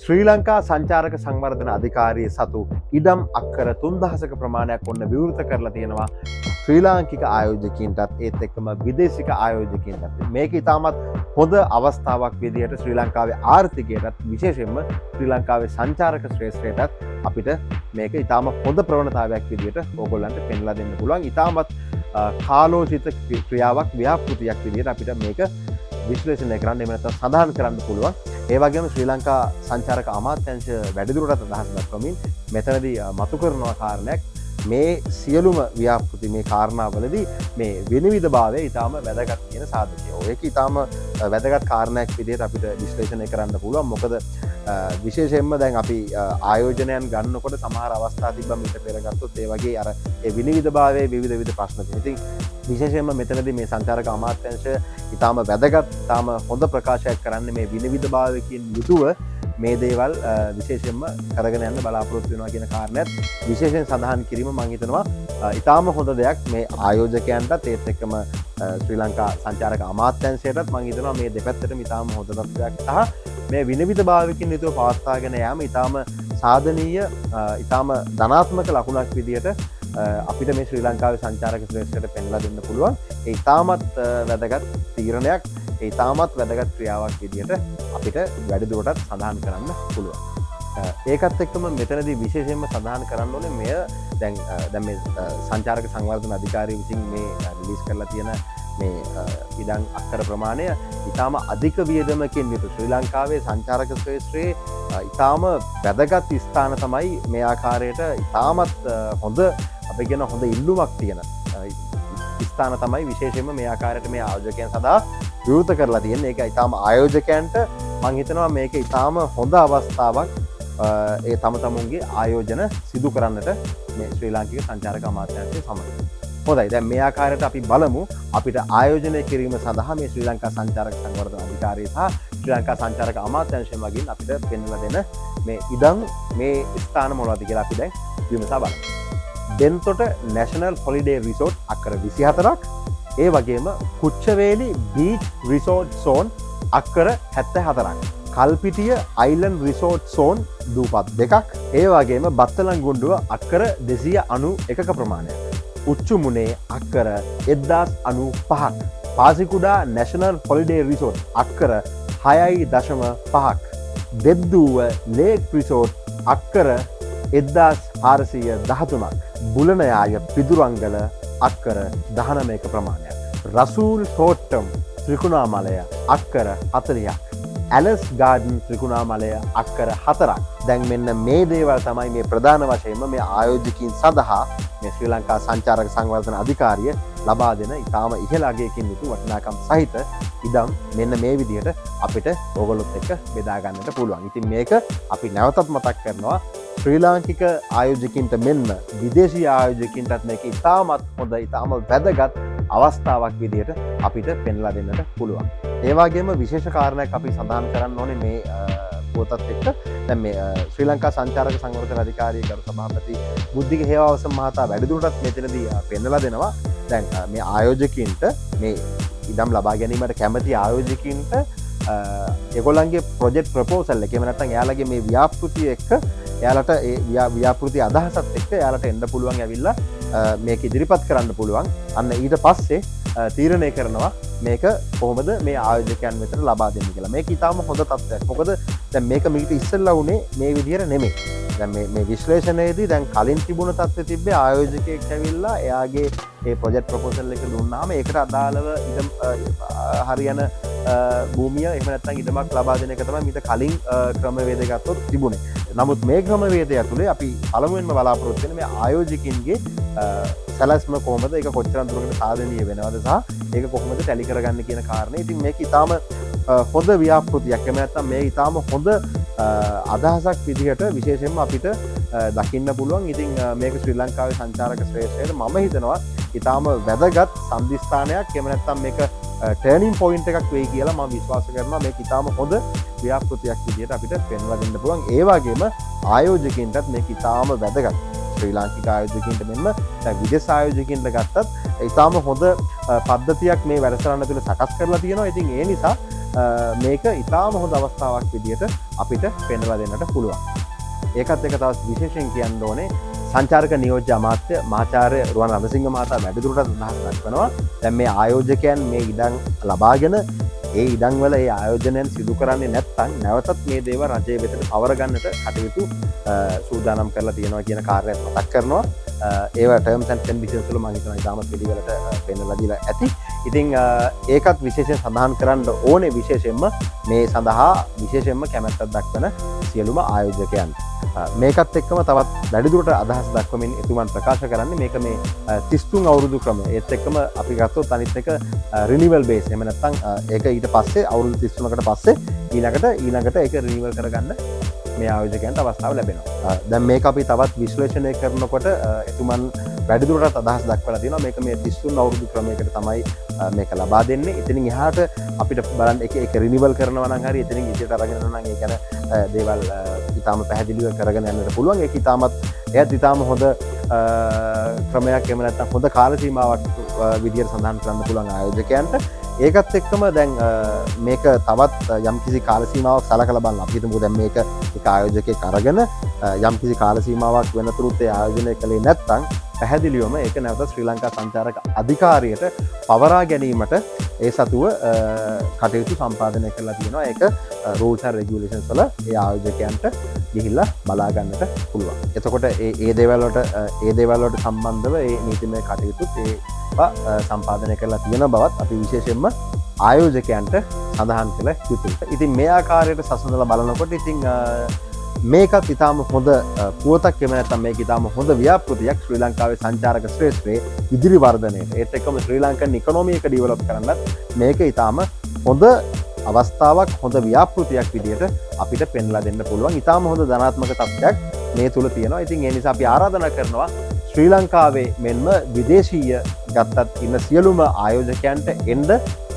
ශ්‍රී ලංකා සංචාරක සංවර්ධන අධිකාරිය සතු ඉඩම් අක්කර 3000ක ප්‍රමාණයක් ඔන්න විවෘත කරලා තියෙනවා ශ්‍රී ලාංකික ආයෝජකයින්ටත් ඒත් එක්කම විදේශික ආයෝජකයින්ටත්. මේක ඉතාමත් හොඳ අවස්ථාවක් විදිහට ශ්‍රී ලංකාවේ ආර්ථිකයටත්, විශේෂයෙන්ම ශ්‍රී ලංකාවේ සංචාරක ශ්‍රේෂ්ත්‍රයටත් අපිට මේක ඉතාම හොඳ ප්‍රවණතාවයක් විදිහට ඕගොල්ලන්ට පෙන්ලා දෙන්න පුළුවන්. ඉතාමත් කාලෝචිත ක්‍රියාවක්, ව්‍යාපෘතියක් විදිහට අපිට මේක විශ්ලේෂණය කරන්න, එහෙම නැත්නම් සඳහන් කරන්න පුළුවන්. ඒ වගේම ශ්‍රී ලංකා සංචාරක අමාත්‍යාංශ වැඩිදුරටත් අදහස් දක්වමින් මෙතනදී මතු කරනවා කාරණයක්. මේ සියලුම ව්‍යාපෘති, මේ කාරණාවලදී මේ විනිවිදභාවය ඉතාම වැදගත් කියන සාධකය. ඒක ඉතාම වැදගත් කාරණයක් විදිහට අපිට විශ්ලේෂණය කරන්න පුළුවන්. මොකද විශේෂයෙන්ම දැන් අපි ආයෝජනයන් ගන්නකොට සමහර අවස්ථා තිබ්බා මීට පෙර ගත්තොත් ඒ වගේ අර ඒ විනිවිදභාවයේ විවිධ විවිධ ප්‍රශ්න තියෙනවා. ඉතින් විශේෂයෙන්ම මෙතනදී මේ සංචාරක අමාත්‍යාංශය ඉතාම වැදගත්, ඉතාම හොඳ ප්‍රකාශයක් කරන්නේ මේ විනිවිදභාවයකින් යුතුව මේ දේවල් විශේෂයෙන්ම කරගෙන යන්න බලාපොරොත්තු වෙනවා කියන කාරණයත් විශේෂයෙන් සඳහන් කිරීම මං හිතනවා ඉතාම හොඳ දෙයක් මේ ආයෝජකයන්ටත් ඒත් එක්කම ශ්‍රී ලංකා සංචාරක අමාත්‍යාංශයටත්. මං හිතනවා මේ දෙපැත්තටම ඉතාම හොඳ තත්ත්වයක් සහ මේ විනිවිදභාවයකින් යුතුව පවත්වාගෙන යාම ඉතාම සාධනීය, ඉතාම ධනාත්මක ලකුණක් විදියට අපිට මේ ශ්‍රී ලංකාවේ සංචාරක ශ්‍රේෂ්ඨයට පෙන්ලා දෙන්න පුළුවන්. ඒ ඉතාමත් වැදගත් තීරණයක්, ඒ ඉතාමත් වැදගත් ක්‍රියාවක් විදියට අපිට වැඩිදුරටත් සඳහන් කරන්න පුළුවන්. ඒකත් එක්කම මෙතනදී විශේෂයෙන්ම සඳහන් කරන්න ඕනේ මෙය දැන් දැන් මේ සංචාරක සංවර්ධන අධිකාරිය විසින් මේ රිලීස් කරලා තියෙන මේ ඉඩම් අක්කර ප්‍රමාණය ඉතාම අධික වියදමකින් යුතු ශ්‍රී ලංකාවේ සංචාරක ශ්‍රේෂ්ත්‍රයේ ඉතාම වැදගත් ස්ථාන තමයි මේ ආකාරයට ඉතාමත් හොඳ, අපි කියන හොඳ ඉල්ලුමක් තියෙන ස්ථාන තමයි විශේෂයෙන්ම මේ ආකාරයට මේ ආයෝජකයන් සඳහා විවෘත කරලා තියෙන්නේ. ඒක ඉතාම ආයෝජකයන්ට මං හිතනවා මේක ඉතාම හොඳ අවස්ථාවක් ඒ තම තමුන්ගේ ආයෝජන සිදු කරන්නට මේ ශ්‍රී ලාංකික සංචාරක අමාත්‍යාංශය සමග. හොඳයි, දැන් මේ ආකාරයට අපි බලමු අපිට ආයෝජනය කිරීම සඳහා මේ ශ්‍රී ලංකා සංචාරක සංවර්ධන අධිකාරිය සහ ශ්‍රී ලංකා සංචාරක අමාත්‍යාංශය මගින් අපිට පෙන්වලා දෙන මේ ඉඩම්, මේ ස්ථාන මොනවද කියලා අපි දැන් විමසා බලමු. බෙන්තොට නැෂනල් හොලිඩේ රිසෝට් අක්කර 24ක්, ඒ වගේම කුච්චවේලි බීච් රිසෝට් සෝන් අක්කර 74ක්, කල්පිටිය අයිලන්ඩ් රිසෝට් සෝන් දූපත් 2ක්, ඒ වගේම බත්තලංගුණ්ඩුව අක්කර 291ක ප්‍රමාණයක්, උච්චුමුණේ අක්කර 1095ක්, පාසිකුඩා නැෂනල් හොලිඩේ රිසෝට් අක්කර 6.5ක්, දෙද්දුව ලේක් රිසෝට් අක්කර 1413ක්, බුලනයාය පිදුරංගල අක්කර 19ක ප්‍රමාණයක්, රසූල් තෝට්ටම් ත්‍රිකුණාමලය අක්කර 40ක්, ඇලස් ගාඩන් ත්‍රිකුණාමලය අක්කර 4ක්. දැන් මෙන්න මේ දේවල් තමයි මේ ප්‍රධාන වශයෙන්ම මේ ආයෝජකයින් සඳහා මේ ශ්‍රී ලංකා සංචාරක සංවර්ධන අධිකාරිය ලබා දෙන ඉතාම ඉහළ අගයකින් යුතු වටිනාකම් සහිත ඉඩම්. මෙන්න මේ විදිහට අපිට ඕගොල්ලොත් එක්ක බෙදා ගන්නට පුළුවන්. ඉතින් මේක අපි නැවතත් මතක් කරනවා, ශ්‍රී ලාංකික ආයෝජකින්ට මෙන්ම විදේශීය ආයෝජකින්ටත් මේක ඉතාමත් හොඳ, ඉතාම වැදගත් අවස්ථාවක් විදිහට අපිට පෙන්ලා දෙන්නට පුළුවන්. ඒ වගේම විශේෂ කාරණයක් අපි සඳහන් කරන්න ඕනේ මේ පුවතත් එක්ක. දැන් මේ ශ්‍රී ලංකා සංචාරක සංවර්ධන අධිකාරිය ගරු සභාපති බුද්ධික හේවාවසම් මහතා වැඩිදුරටත් මෙතනදී පෙන්වලා දෙනවා. දැන් මේ ආයෝජකින්ට, මේ ඉඩම් ලබා ගැනීමට කැමති ආයෝජකින්ට ඒගොල්ලන්ගේ ප්‍රොජෙක්ට් ප්‍රපෝසල් එක, එහෙම නැත්නම් එයාලගේ මේ ව්‍යාපෘතිය එක්ක, එයාලට ඒ ව්‍යාපෘති අදහසත් එක්ක එයාලට එන්න පුළුවන්, ඇවිල්ලා මේක ඉදිරිපත් කරන්න පුළුවන්. අන්න ඊට පස්සේ තීරණය කරනවා මේක කොහොමද මේ ආයෝජකයන් වෙතට ලබා දෙන්නේ කියලා. මේක ඉතාම හොඳ තත්ත්වයක්. මොකද දැන් මේක මීට ඉස්සෙල්ලා වුණේ මේ විදිහට නෙමෙයි. දැන් මේ මේ විශ්ලේෂණයේදී දැන් කලින් තිබුණ තත්ත්වය තිබ්බේ ආයෝජකයෙක් ඇවිල්ලා එයාගේ ඒ ප්‍රොජෙක්ට් ප්‍රොපෝසල් එක දුන්නාම ඒකට අදාළව ඉඩම් හරියන භූමිය එහෙම නැත්නම් ඉඩමක් ලබා දෙන එක තමයි මීට කලින් ක්‍රමවේදය ගත්තොත් තිබුණේ. නමුත් මේ ක්‍රමවේදය ඇතුලේ අපි පළමුවෙන්ම බලාපොරොත්තු වෙන්නේ මේ ආයෝජකින්ගේ සැලැස්ම කොහොමද, ඒක කොච්චර දුරකට සාධනීය වෙනවද සහ ඒක කොහොමද ටැලි කරගන්නේ කියන කාරණේ. ඉතින් මේක ඉතාම හොඳ ව්‍යාපෘතියක්. එහෙම නැත්නම් මේ ඉතාම හොඳ අදහසක් විදිහට විශේෂයෙන්ම අපිට දකින්න පුළුවන්. ඉතින් මේක ශ්‍රී ලංකාවේ සංචාරක ශ්‍රේෂ්ඨයට මම හිතනවා ඉතාම වැදගත් සන්ධිස්ථානයක්. එහෙම නැත්නම් මේක ටර්නින් පොයින්ට් එකක් වෙයි කියලා මම විශ්වාස කරනවා. මේක ඉතාම හොඳ ව්‍යාපෘතියක් විදිහට අපිට පෙන්වා දෙන්න පුළුවන්. ඒ වගේම ආයෝජකයින්ටත් මේක ඉතාම වැදගත්. ශ්‍රී ලාංකික ආයෝජකයින්ට මෙන්ම දැන් විදේශ ආයෝජකයින්ට ගත්තත් ඉතාම හොඳ පද්ධතියක් මේ වැඩසටහන තුළ සකස් කරලා තියෙනවා. ඉතින් ඒ නිසා මේක ඉතාම හොඳ අවස්ථාවක් විදිහට අපිට පෙන්වලා දෙන්නට පුළුවන්. ඒකත් එක තවත් විශේෂයෙන් කියන්න ඕනේ, සංචාරක නියෝජ්‍ය අමාත්‍ය මහාචාර්ය රුවන් රණසිංහ මහතා වැඩිදුරටත් අදහස් දක්වනවා. දැන් මේ ආයෝජකයන් මේ ඉඩම් ලබාගෙන ඒ ඉඩම් වල ඒ ආයෝජනයන් සිදු කරන්නේ නැත්නම් නැවතත් මේ දේවල් රජය වෙතට පවර ගන්නට කටයුතු සූදානම් කරලා තියෙනවා කියන කාර්යයත් මතක් කරනවා. ඒවා ටර්ම්ස් ඇන්ඩ් කන්ඩිෂන්ස් වල මම හිතනවා ඉතාමත් පිළිවෙලට පෙන්වලා දීලා ඇති. ඉතින් ඒකත් විශේෂයෙන් සඳහන් කරන්න ඕනේ, විශේෂයෙන්ම මේ සඳහා විශේෂයෙන්ම කැමැත්තක් දක්වන සියලුම ආයෝජකයන්. මේකත් එක්කම තවත් වැඩිදුරට අදහස් දක්වමින් එතුමන් ප්‍රකාශ කරන්නේ මේක මේ 33 අවුරුදු ක්‍රමය. ඒත් එක්කම අපි ගත්තොත් අනිත් එක රිනිවල් බේස්. එහෙම නැත්නම් ඒක ඊට පස්සේ අවුරුදු 33කට පස්සේ ඊළඟට ඒක රිනිවල් කරගන්න මේ ආයෝජකයන්ට අවස්ථාව ලැබෙනවා. දැන් මේක අපි තවත් විශ්ලේෂණය කරනකොට එතුමන් වැඩිදුරටත් අදහස් දක්වලා තියෙනවා මේක මේ 33 අවුරුදු ක්‍රමයකට තමයි මේක ලබා දෙන්නේ. එතනින් එහාට අපිට බලන්න එක එක රිනිවල් කරනවා නම් හරි, එතනින් ඉදිරියට අරගෙන යනවා නම් ඒ ගැන දේවල් ඉතාම පැහැදිලිව කරගෙන යන්නට පුළුවන්. ඒක එයත් ඉතාම හොඳ ක්‍රමයක්, එහෙම නැත්නම් හොඳ කාල සීමාවක් විදියට සඳහන් කරන්න පුළුවන් ආයෝජකයන්ට. ඒකත් එක්කම දැන් මේක තවත් යම්කිසි කාල සීමාවක් සලකලා බලන්න. අපි හිතමුකෝ දැන් මේක එක ආයෝජකයෙක් අරගෙන යම්කිසි කාල සීමාවක් වෙනතුරුත් ඒ ආයෝජනය කළේ නැත්නම් පැහැදිලිවම ඒක නැවත ශ්‍රී ලංකා සංචාරක අධිකාරියට පවරා ගැනීමට ඒ සතුව කටයුතු සම්පාදනය කරලා තියෙනවා. ඒක රූල්ස් ඇන්ඩ් රෙගියුලේෂන්ස් වල ඒ ආයෝජකයන්ට ගිහිල්ලා බලා ගන්නට පුළුවන්. එතකොට ඒ දේවල් වලට සම්බන්ධව ඒ නීතිමය කටයුතුත් ඒවා සම්පාදනය කරලා තියෙන බවත් අපි විශේෂයෙන්ම ආයෝජකයන්ට සඳහන් කළ යුතුයි. ඉතින් මේ ආකාරයට සසඳලා බලනකොට ඉතින් මේකත් ඉතාම හොඳ පුවතක්, එහෙම නැත්නම් මේක ඉතාම හොඳ ව්‍යාපෘතියක් ශ්‍රී ලංකාවේ සංචාරක ශ්‍රේෂ්ත්‍රයේ ඉදිරි වර්ධනයට. ඒත් එක්කම ශ්‍රී ලංකන් ඉකොනොමි එක ඩිවෙලොප් කරන්නත් මේක ඉතාම හොඳ අවස්ථාවක්, හොඳ ව්‍යාපෘතියක් විදියට අපිට පෙන්ලා දෙන්න පුළුවන්. ඉතාම හොඳ ධනාත්මක තත්ත්වයක් මේ තුල තියෙනවා. ඉතින් ඒ නිසා අපි ආරාධනා කරනවා ශ්‍රී ලංකාවේ මෙන්ම විදේශීය ගත්තත් ඉන්න සියලුම ආයෝජකයන්ට එන්න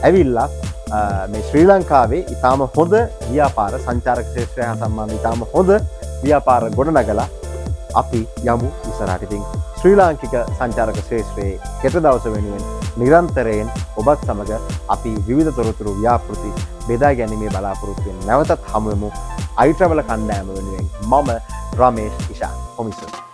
ඇවිල්ලා මේ ශ්‍රී ලංකාවේ ඉතාම හොඳ ව්‍යාපාර, සංචාරක ක්ෂේත්‍රය හා සම්බන්ධ ඉතාම හොඳ ව්‍යාපාර ගොඩනගලා අපි යමු ඉස්සරහට. ඉතින් ශ්‍රී ලාංකික සංචාරක ක්ෂේත්‍රයේ හෙට දවස වෙනුවෙන් නිරන්තරයෙන් ඔබත් සමග අපි විවිධ තොරතුරු ව්‍යාපෘති බෙදා ගැනීමේ බලාපොරොත්තු වෙන නැවතත් හමු වෙමු. අයිට්‍රැවලර් කණ්ඩායම වෙනුවෙන් මම රමේෂ් ඉෂාන් කොමිසර්.